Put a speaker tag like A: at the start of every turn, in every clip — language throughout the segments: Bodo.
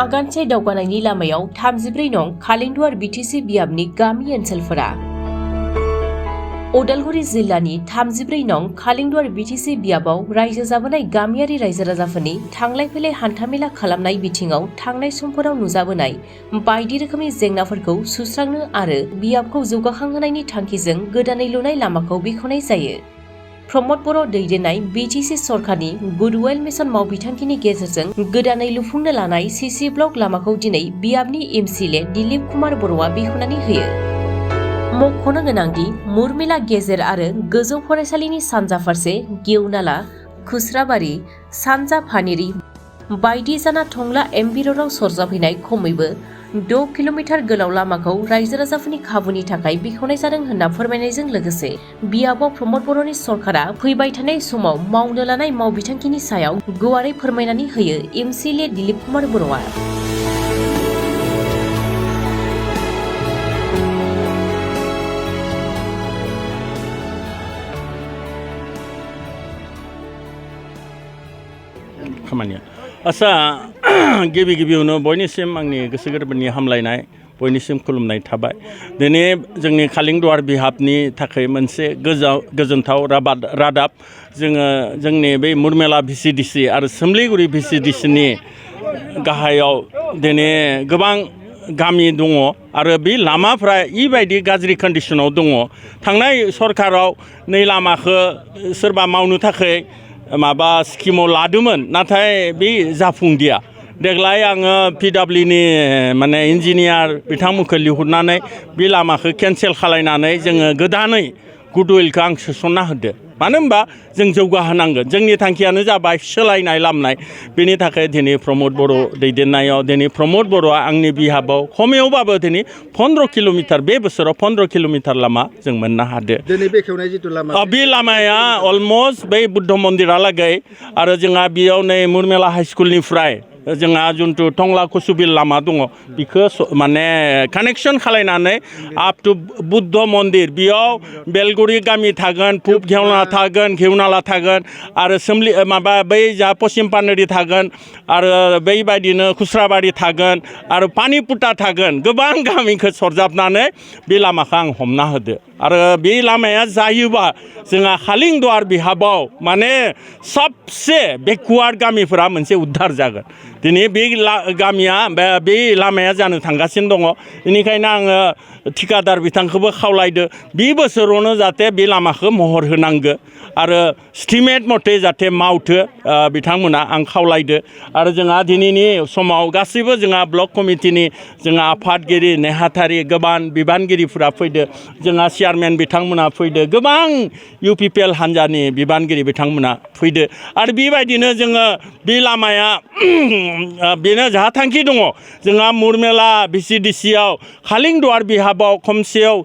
A: आगानसे दावगानायनि लामायाव 34 नं खालिंदुवार बिटिसि बियाबनि गामि ओनसोलफोरा उदालगुरि जिल्लानि 34 नं खालिंदुवार बिटिसि बियाबाव रायजो जाबोनाय गामियारि रायजो राजाफोरनि थांलाय फैलाय हान्थामेला खालामनाय बिथिङाव थांनाय समफोराव नुजाबोनाय बायदि रोखोमनि जेंनाफोरखौ सुस्रांनो आरो बियाबखौ जौगाखांहोनायनि थांखिजों गोदानै लुनाय लामाखौ बेखेवनाय जायो। प्रमद बर' दैदेननाय बिटिसि सरकारनि गुडवेल मिशन मावबिथांखिनि गेजेरजों गोदानै लुफुंनो लानाय सिसि ब्लक लामाखौ दिनै बियाबनि एमसिएलए दिलीप कुमार बर'आ बेखेवनानै होयो। मख'नो गोनांदि मुरमिला गेजेर आरो गोजौ फरायसालिनि सानजा फारसे गेवनाला, खुस्राबारि, सानजा फानेरि बायदि जाना टंला एमबि र'डआव सरजाबहैनाय खमैबो 6 किल'मिटार गोलाव लामाखौ रायजो राजाफोरनि खाबुनि थाखाय बेखेवनाय जादों होनना फोरमायनायजों लोगोसे बियाबाव प्रमद बर'नि सरकारा फैबाय थानाय समाव मावनो लानाय मावबिथांखिनि सायाव गुवारै फोरमायनानै होयो एमसिएलए दिलीप कुमार बर'आ।
B: खामानिया आसा गिबि गिबियावनो बयनिसिम आंनि गोसो गोरबोनि हामलायनाय बयनिसिम खुलुमनाय थाबाय। दिनै जोंनि खालिंदुवार बिहाबनि थाखाय मोनसे गोजोनथाव रादाब जोङो जोंनि बै मुरमेला भिसिडिसि आरो सोमलिगुरि भिसिडिसिनि गाहायाव दिनै गोबां गामि दङ आरो बे लामाफ्रा इबायदि गाज्रि कन्डिशनाव दङ। थांनाय सरकाराव नै लामाखौ सोरबा मावनो थाखाय माबा स्किमाव लादोंमोन नाथाय बे जाफुंदिया। देग्लाय आङो पिडब्लिउनि माने इन्जिनियार बिथांमोनखौ लिंहरनानै बे लामाखौ केन्सेल खालायनानै जोङो गोदानै गुडविलखौ आं सोसनना होदो। मानो होनबा जों जौगाहोनांगोन। जोंनि थांखियानो जाबाय सोलायनाय लामनाय। बेनि थाखाय दिनै प्रमद बर' दैदेननायाव दिनै प्रमद बर'आ आंनि बिहाबाव खमायावबाबो दिनै 15 किल'मिटार बे बोसोराव 15 किल'मिटार लामा जों मोननो हादो।
C: दिनै बेखेवनाय जिथु लामा
B: बे लामाया अलमस्ट बै बुद्ध मन्दिरालागै आरो जोंहा बेयाव नै मुरमेला हाइ स्कुलनिफ्राय जोंहा जिथु टंला कसुबिल लामा दङ बेखौ माने कानेक्सन खालायनानै आप टु बुद्ध मन्दिर बेयाव बेलगुरि गामि थागोन, पुब घेवनाला थागोन आरो सोमलि माबा बै जा पश्चिम पानेरि थागोन आरो बैबायदिनो खुस्राबारि थागोन आरो पानिपुटा थागोन। गोबां गामिखौ सरजाबनानै बे लामाखौ आं हमना होदो आरो बे लामाया जायोबा जोंहा खालिंदुवार बिहाबाव माने सबसे बेकवार्ड गामिफोरा मोनसे उद्धार जागोन। दिनै बे गामिया बे लामाया जानो थांगासिनो दङ। बेनिखायनो आङो ठिकादार बिथांखौबो खावलायदो बे बोसोरावनो जाहाथे बे लामाखौ महर होनांगो आरो स्टिमेट मथे जाहाथे मावथो बिथांमोना आं खावलायदो। आरो जोंहा दिनैनि समाव गासैबो जोंहा ब्लक कमिटिनि जोंहा आफादगिरि नेहाथारि गोबां बिबानगिरिफोरा फैदो। जोंहा चेयारमेन बिथांमोना फैदो। गोबां UPPL हान्जानि बिबानगिरि बिथांमोना फैदो आरो बेबायदिनो जोङो बे लामाया बेनो जाहा थांखि दङ। जोंहा मुरमेला भिसिडिसियाव खालिंदुवार बिहाबाव खमसेयाव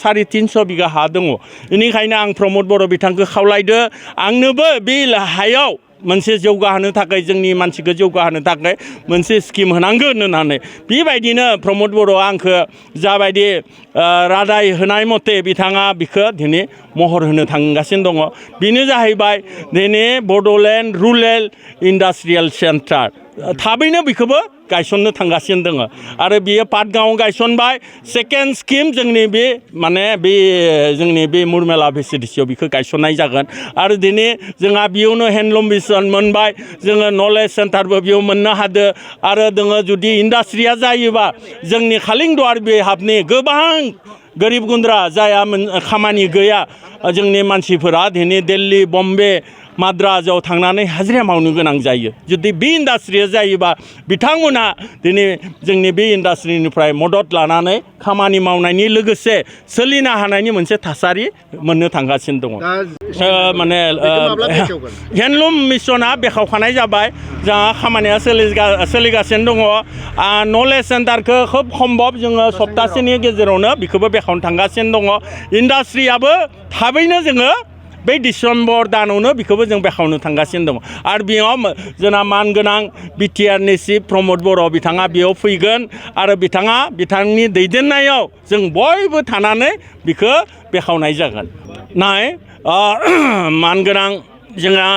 B: 350 बिगा हा दङ। बेनिखायनो आं प्रमद बर' बिथांखौ खावलायदो आंनोबो बे हायाव मोनसे जौगाहोनो थाखाय जोंनि मानसिखौ जौगाहोनो थाखाय मोनसे स्किम होनांगोन होननानै बेबायदिनो प्रमद बर'आ आंखौ जाबायदि रादाय होनाय मथे बिथाङा बिखौ दिनै महर होनो थांगासिनो दङ। बेनो जाहैबाय दिनै बड'लेण्ड रुरेल इन्डास्ट्रियेल सेन्टार थाबैनो बेखौबो गायसननो थांगासिनो दङ आरो बियो पाटगांव गायसनबाय। सेकेन्ड स्किम जोंनि बे माने बे जोंनि बे मुरमेला भिसिडिसियाव बेखौ गायसननाय जागोन आरो दिनै जोंहा बेयावनो हेन्डलुम मिशन मोनबाय। जोङो नलेज सेन्टारबो बेयाव मोननो हादो आरो जोङो जुदि इन्डास्ट्रिया जायोबा जोंनि खालिंदुवार बिहाबनि गोबां गोरिब गुन्द्रा जाया खामानि गैया जोंनि मानसिफोरा दिनै दिल्ली बम्बे माद्रासाव थांनानै हाजिरा मावनो गोनां जायो। जुदि बे इन्डास्ट्रिया जायोबा बिथांमोना दिनै जोंनि बे इन्डास्ट्रिनिफ्राय मदद लानानै खामानि मावनायनि लोगोसे सोलिनो हानायनि मोनसे थासारि मोननो थांगासिनो दङ। माने हेन्डलुम मिशना बेखावखानाय जाबाय। जोंहा खामानिया सोलिगासिनो दङ। नलेज सेन्टारखौ खोब सम्भब जोङो सप्तासेनि गेजेरावनो बेखौबो बेखावनो थांगासिनो दङ। इन्डास्ट्रियाबो थाबैनो जोङो बै डिसेम्बर दानावनो बेखौबो जों बेखावनो थांगासिनो दङ आरो बेयाव जोंहा मानगोनां बिटिआरनि चिफ प्रमद बर' बिथाङा बेयाव फैगोन आरो बिथाङा बिथांनि दैदेननायाव जों बयबो थानानै बेखौ बेखावनाय जागोन। नाय मानगोनां जोंहा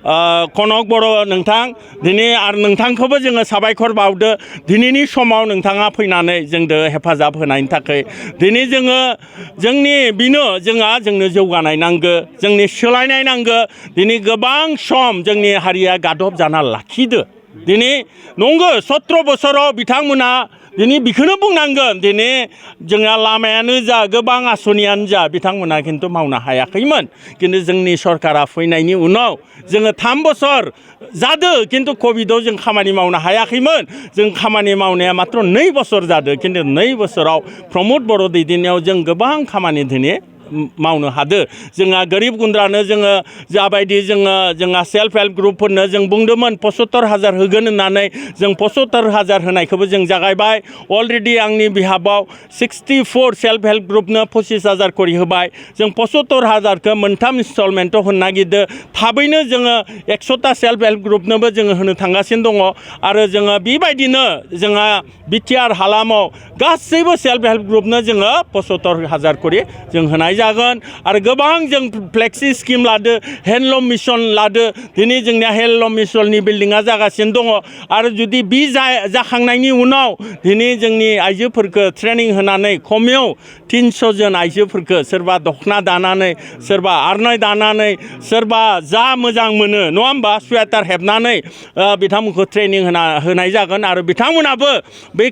B: कनक बर' नोंथां दिनै आरो नोंथांखौबो जोङो साबायखर बावदो दिनैनि समाव नोंथाङा फैनानै जोंनो हेफाजाब होनायनि थाखाय दिनै जोङो जोंनि जोंनो जौगानाय नांगौ जोंनि सोलायनाय नांगौ दिनै गोबां सम जोंनि हारिया गादब जाना लाखिदो दिनै नंगौ 17 बोसोराव बिथांमोना दिनै बेखौनो बुंनांगोन दिनै जोंहा लामायानो जा गोबां आसनियानो जा बिथांमोना खिन्थु मावनो हायाखैमोन खिन्थु जोंनि सरकारा फैनायनि उनाव जोङो 3 बोसोर जादों खिन्थु कभिडआव जों खामानि मावनो हायाखैमोन जों खामानि मावनाया मात्र 2 बोसोर जादों खिन्थु 2 बोसोराव प्रमद बर' दैदेननायाव जों गोबां खामानि दिनै मावनो हादो जोंहा गोरिब गुन्द्रानो जोङो जाबायदि जोंहा सेल्फ हेल्प ग्रुपफोरनो जों बुंदोंमोन 75,000 होगोन होननानै जों 75,000 होनायखौबो जों जागायबाय अलरेडि आंनि बिहाबाव 64 सेल्फ हेल्प ग्रुपनो 25,000 करि होबाय जों 75,000खौ मोनथाम इनस्टलमेन्टआव होनो नागिरदों थाबैनो जोङो 100टा सेल्फ हेल्प ग्रुपनोबो जोङो होनो थांगासिनो दङ आरो जोङो बेबायदिनो जोंहा बिटिआर हालामाव गासैबो सेल्फ हेल्प ग्रुपनो जोङो 75,000 करि जों होनाय जागोन आरो गोबां जों फ्लेक्सि स्किम लादो हेन्डलुम मिशन लादो दिनै जोंनिया हेन्डलुम मिशननि बिल्डिङा जागासिनो दङ आरो जुदि बि जाखांनायनि उनाव दिनै जोंनि आइजोफोरखौ ट्रेनिं होनानै खमायाव 300 जन आइजोफोरखौ सोरबा दखना दानानै सोरबा आरनाय दानानै सोरबा जा मोजां मोनो नङा होमबा सुवेटार हेबनानै बिथांमोनखौ ट्रेनिं होनाय जागोन आरो बिथांमोनाबो बै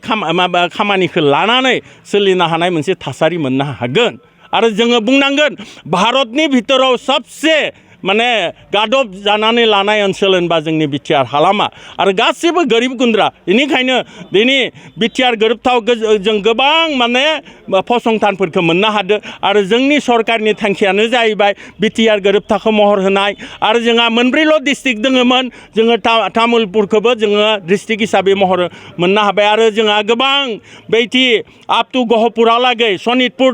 B: खामानिखौ लानानै सोलिनो हानाय मोनसे थासारि मोननो हागोन आरो जोङो बुंनांगोन भारतनि भितराव सबसे माने गादब जानानै लानाय ओनसोल होनबा जोंनि बिटिआर हालामा आरो गासिबो गोरिब गुन्द्रा बेनिखायनो दिनै बिटिआर गोरोबथाव जों गोबां माने फसंथानफोरखौ मोननो हादों आरो जोंनि सरकारनि थांखियानो जाहैबाय बिटिआर गोरोबथाखौ महर होनाय आरो जोंहा मोनब्रैल' डिस्ट्रिक्ट दङमोन जोङो तामुलपुरखौबो जोङो डिस्ट्रिक्ट हिसाबै महर मोननो हाबाय आरो जोंहा गोबां बैथि आप टु गहपुरालागै सनितपुर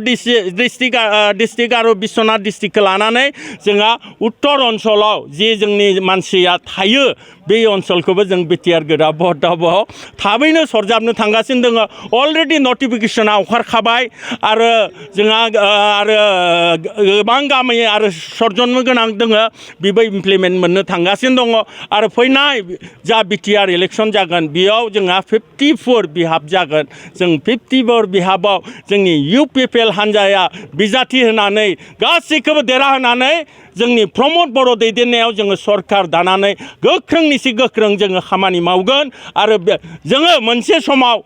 B: डिस्ट्रिक्ट आरो बिश्वनाथ डिस्ट्रिक्टखौ लानानै जोंहा उत्तर ओनसोलाव जे जोंनि मानसिया थायो बे ओनसोलखौबो जों बिटिआर गोरोबथावाव थाबैनो सरजाबनो थांगासिनो दङ अलरेडि नटिफिकेसना ओंखारखाबाय आरो जोंहा आरो गोबां गामि आरो सरजननो गोनां दङ बेबो इमप्लिमेन्ट मोननो थांगासिनो दङ आरो फैनाय जा बिटिआर इलेक्सन जागोन बेयाव जोंहा 54 बिहाब जागोन जों 54 बिहाबाव जोंनि इउपिपिएल हान्जाया बिजाथि होनानै गासैखौबो देरहाहोनानै जोंनि प्रमद बर' दैदेननायाव जोङो सरकार दानानै गोख्रोंनिसि गोख्रों जोङो खामानि मावगोन आरो जोङो मोनसे समाव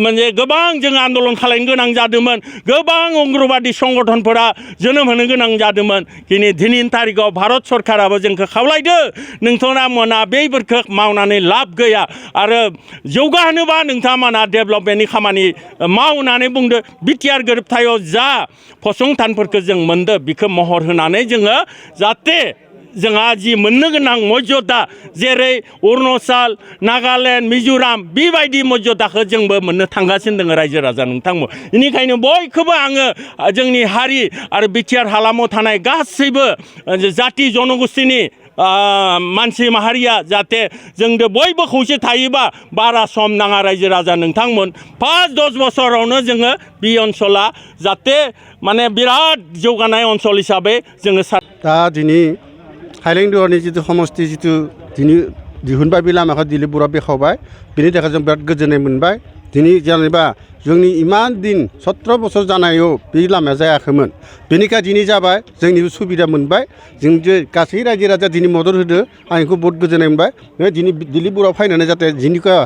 B: माने गोबां जोङो आन्दलन खालामनो गोनां जादोंमोन गोबां अंगनबादि संगठनफोरा जोनोम होनो गोनां जादोंमोन दिनैनि तारिखाव भारत सरकाराबो जोंखौ खावलायदो नोंथांमोना बैफोरखौ मावनानै लाब गैया आरो जौगाहोनोबा नोंथांमोना डेभेलपमेन्टनि खामानि मावनानै बुंदो बिटिआर गोरोबथायाव जा फसंथानफोरखौ जों मोनदो बेखौ महर होनानै जोङो जाहाथे जोंहा जि मोननो गोनां मर्यादा जेरै अरुणाचल नागालेण्ड मिज'राम बेबायदि मर्यादाखौ जोंबो मोननो थांगासिनो दङ रायजो राजा नोंथांमोन बेनिखायनो बयखौबो आङो जोंनि हारि आरो बिटिआर हालामाव थानाय गासैबो जाति जनगोष्ठीनि मानसि माहारिया जाहाथे जोंदो बयबो खौसे थायोबा बारा सम नाङा रायजो राजा नोंथांमोन 5-10 बोसोरावनो जोङो बे ओनसोला जाहाथे माने बिराद जौगानाय ओनसोल हिसाबै जोङो
C: दा दिनै हाइलेण्डुवारनि जिथु समस्ति जिथु दिनै दिहुनबाय बे लामाखौ दिलीप बर'आ बेखेवबाय बेनि थाखाय जों बिराद गोजोननाय मोनबाय दिनै जेनेबा जोंनि इमान दिन 17 बोसोर जानायाव बे लामाया जायाखैमोन बेनिखाय दिनै जाबाय जोंनिबो सुबिदा मोनबाय जों जे गासै रायजो राजा दिनै मदद होदो आं बेखौ बहुत गोजोननाय मोनबाय दिनै दिलीप बर'आ फैनानै जाहाथे दिनैखौ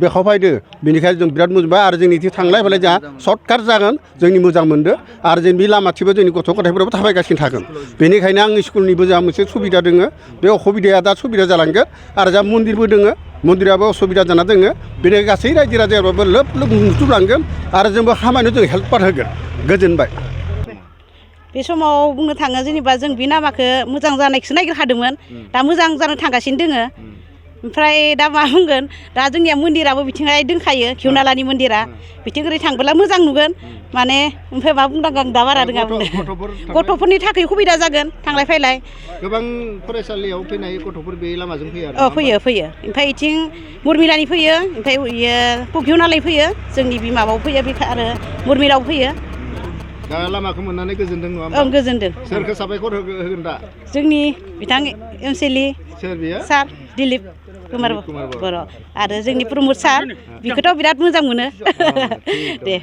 C: बेखेवफैदो बेनिखायनो जों बिराद मोजां आरो जोंनि थांलाय फैलाय जोंहा सर्टकाट जागोन जोंनि मोजां मोनदो आरो जों बे लामाथिंबो जोंनि गथ' गथायफोराबो थाबायगासिनो थागोन बेनिखायनो आंनि स्कुलनिबो जोंहा मोनसे सुबिदा दङ बे असुबिदाया दा सुबिदा जालांगोन आरो जा मन्दिरबो दङ मन्दिराबो असुबिदा जाना दङ बेनिखायनो गासै रायजो राजायाबो लोब लोब नुथुबलांगोन आरो जोंबो खामानियाव जों हेल्पार होगोन गोजोनबाय
D: बे समाव बुंनो थाङो जेनेबा जों बे लामाखौ मोजां जानायखौसो नागिरखादोंमोन दा मोजां जानो थांगासिनो दोङो ओमफ्राय दा मा बुंगोन दा जोंनिया मन्दिराबो बिथिंहाय दंखायो घिउनालानि मन्दिरा बिथिं ओरै थांबोला मोजां नुगोन माने ओमफ्राय मा बुंनांगौ आं दा बारा रोङा बुंनो गथ'फोरनि थाखाय सुबिदा जागोन थांलाय फैलाय
C: गोबां फरायसालियाव फैनाय गथ'फोर बे लामाजों फैयो
D: फैयो ओमफ्राय इथिं मुरमिलानि फैयो ओमफ्राय घिउनालाय फैयो जोंनि बिमाबाव फैयो आरो मुरमिलाव फैयो
C: दा लामाखौ मोननानै गोजोनदों नङा होमबा?
D: ओं गोजोनदों।
C: सोरखौ साबायखर होगोन दा?
D: जोंनि बिथां एमसिएलए
C: सोर बियो?
D: सार दिलीप कुमार बर' आरो जोंनि प्रमद सार बिखौथ' बिराद मोजां मोनो दे